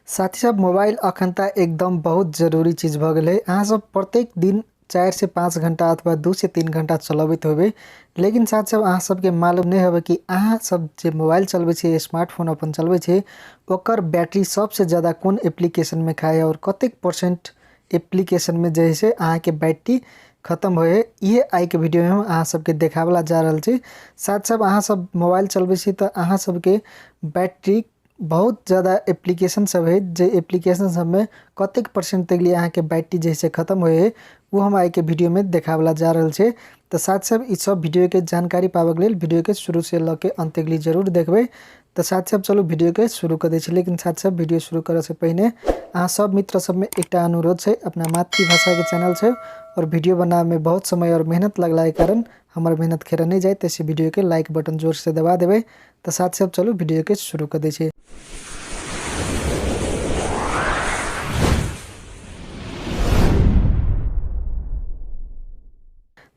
साथी सब मोबाइल अखन त एकदम बहुत जरूरी चीज भ गेलै। अहाँ सब प्रत्येक दिन 4 से 5 घंटा अथवा 2 से 3 घंटा चलबैत होबै, लेकिन साथ सब अहाँ सबके मालूम नहीं होबे कि अहाँ सब जे मोबाइल चलबै छी, स्मार्टफोन अपन चलबै छी, ओकर बैटरी सबसे ज़्यादा कोन एप्लीकेशन में खाए और कतेक परसेंट एप्लीकेशन में जे है अहाँ के बैटरी खत्म होए है। ये आई के वीडियो में हम अहाँ सबके देखावला जा रहल छी। साथ सब अहाँ सब मोबाइल चलबै छी तो अहाँ सबके बैटरी बहुत ज़्यादा एप्लीकेशन सब है, जे एप्लीकेशन सब में कतेक परसेंट तक लिए अहाँ के बैटरी जे है खत्म होए है वो हम आई के वीडियो में देखावला जा रहल छी। तो साथ सब इस सब वीडियो के जानकारी पाबे के लेल वीडियो के शुरू से ल के अंत तक लिए जरूर देखबै। तो साथ सब चलू वीडियो के शुरू कर दै छी। लेकिन साथ सब वीडियो शुरू करे से पहिने अहाँ सब मित्र सब में एकटा अनुरोध छै, अपना मातृभाषा के चैनल छै और वीडियो बनावे में बहुत समय और मेहनत लगला के कारण हमर मेहनत खेरा नहीं जाए, तैसे वीडियो के लाइक बटन जोर से दबा देबै। तो साथ सब चलू वीडियो के शुरू कर दै छी।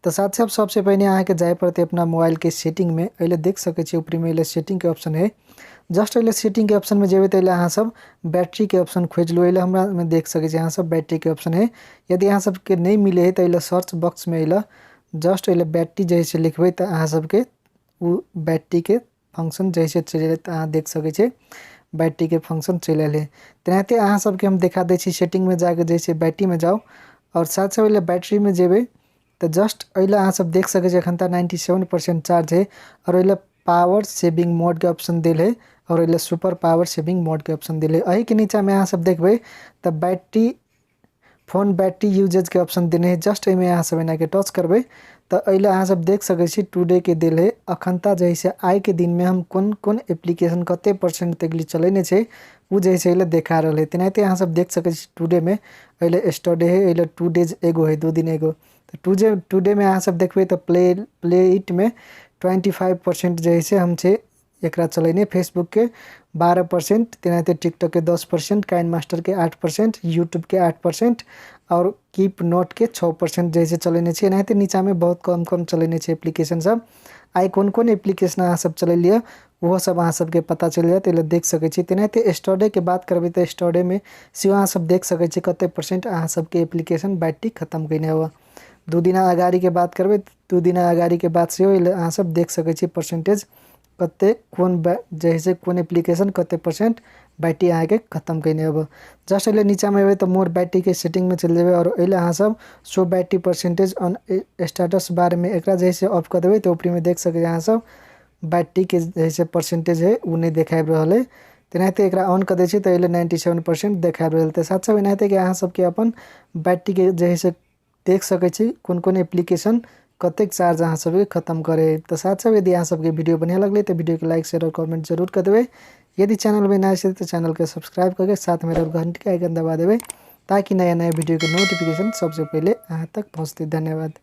तो साथ सब सबसे पहले अहाँ के जाए पड़ते अपना मोबाइल के सेटिंग में। एले देख सके छी ऊपरी में एले सेटिंग के ऑप्शन है। जस्ट एले सेटिंग के ऑप्शन में जेबे तो एले अहाँ सब बैटरी के ऑप्शन खोज लू। एले हमरा में देख सके छी अहाँ सब बैटरी के ऑप्शन है। यदि अहाँ सब के नहीं मिले है तो एले सर्च बॉक्स में एले जस्ट एले बैटरी जैसे लिखबे तो अहाँ सबके उ बैटरी के फंक्शन जैसे चलि एलै तो अहाँ देख सके छी बैटरी के फंक्शन चलि एलै। तेनाहिते अहाँ सबके हम देखा दै छी सेटिंग में जाके जैसे बैटरी में जाउ और साथ साथ एले बैटरी में जेबै तो जस्ट एले अहाँ सब देख सके छी एखन तक 97% चार्ज है और एले पावर सेविंग मोड के ऑप्शन देल है और एले सुपर पावर सेविंग मोड के ऑप्शन देल है। एही के नीचा में अहाँ सब देखबै तो बैटरी फोन बैटरी यूजेज के ऑप्शन देने है। जस्ट एहिमे अहाँ सब एना के टच करबै तो एहिले अहाँ सब देख सकै छी टुडे के देल है। अखनता जे है आइ के दिन में हम कोन कोन एप्लीकेशन कते परसेंट तक लिए चलेने छै उ जे है एहिले देखा रहल है। तेनाहिते अहाँ सब देख सकै छी टुडे में एहिले स्टडे है, एहिले 2 डेज एगो है, 2 दिन एगो। तो टुडे में अहाँ सब देखबै तो प्ले it में 25% जे है हम छै एकरा चलेने, फेसबुक के 12%, तेनाहिते टिकटॉक के 10%, काइन मास्टर के 8%, यूट्यूब के 8% और कीप नोट के 6% जैसे चलेने छै। एनाहिते नीचा में बहुत कम कम चलेने छै एप्लीकेशन सब। आइ कोन कोन एप्लीकेशन अहाँ सब चलेलियै ओहो सब अहाँ सबके पता चलि जायत, एहिले देख सकै छी। तेनाहिते स्टडे के बात करबै तऽ स्टडे में सेहो अहाँ सब देख सकै छी कते परसेंट अहाँ सबके एप्लीकेशन बैटरी खत्म कयने हुए। 2 दिना अगाड़ी के बात करबै, 2 दिना अगाड़ी के बात सेहो एहिले अहाँ सब देख सकै छी परसेंटेज कते कोन जे है कोन एप्लीकेशन कते परसेंट बैटरी अहाँके खत्म कयने होबे। जस्ट एहिले नीचा में एबै तऽ मोर बैटरी के सेटिंग में चलि जेबै और एहिले अहाँ सब show battery percentage on status bar में एकरा जे है ऑफ कऽ देबै तऽ ऊपरी में देख सकै छी अहाँ सब बैटरी के जे है परसेंटेज है उ नहि देखाबि रहल है। तेनाहिते एकरा ऑन कऽ दै छी तऽ एहिले 97% देखाबि रहल। तऽ साथ साथ एनाहिते कि अहाँ सबके अपन बैटरी के जे है से देख सकै छी कोन कोन एप्लीकेशन कतेक चार्ज अहाँ सबके खत्म करे। तऽ साथ साथ यदि अहाँ सबके वीडियो बढ़िया लगलै तऽ वीडियो के लाइक शेयर और कमेंट जरूर कर देबै। यदि चैनल में नया छै तऽ चैनल के सब्सक्राइब करके साथ में घंटी के आइकन दबा देबै ताकि नया नया वीडियो के नोटिफिकेशन सबसे पहले अहाँ तक पहुँचतै। धन्यवाद।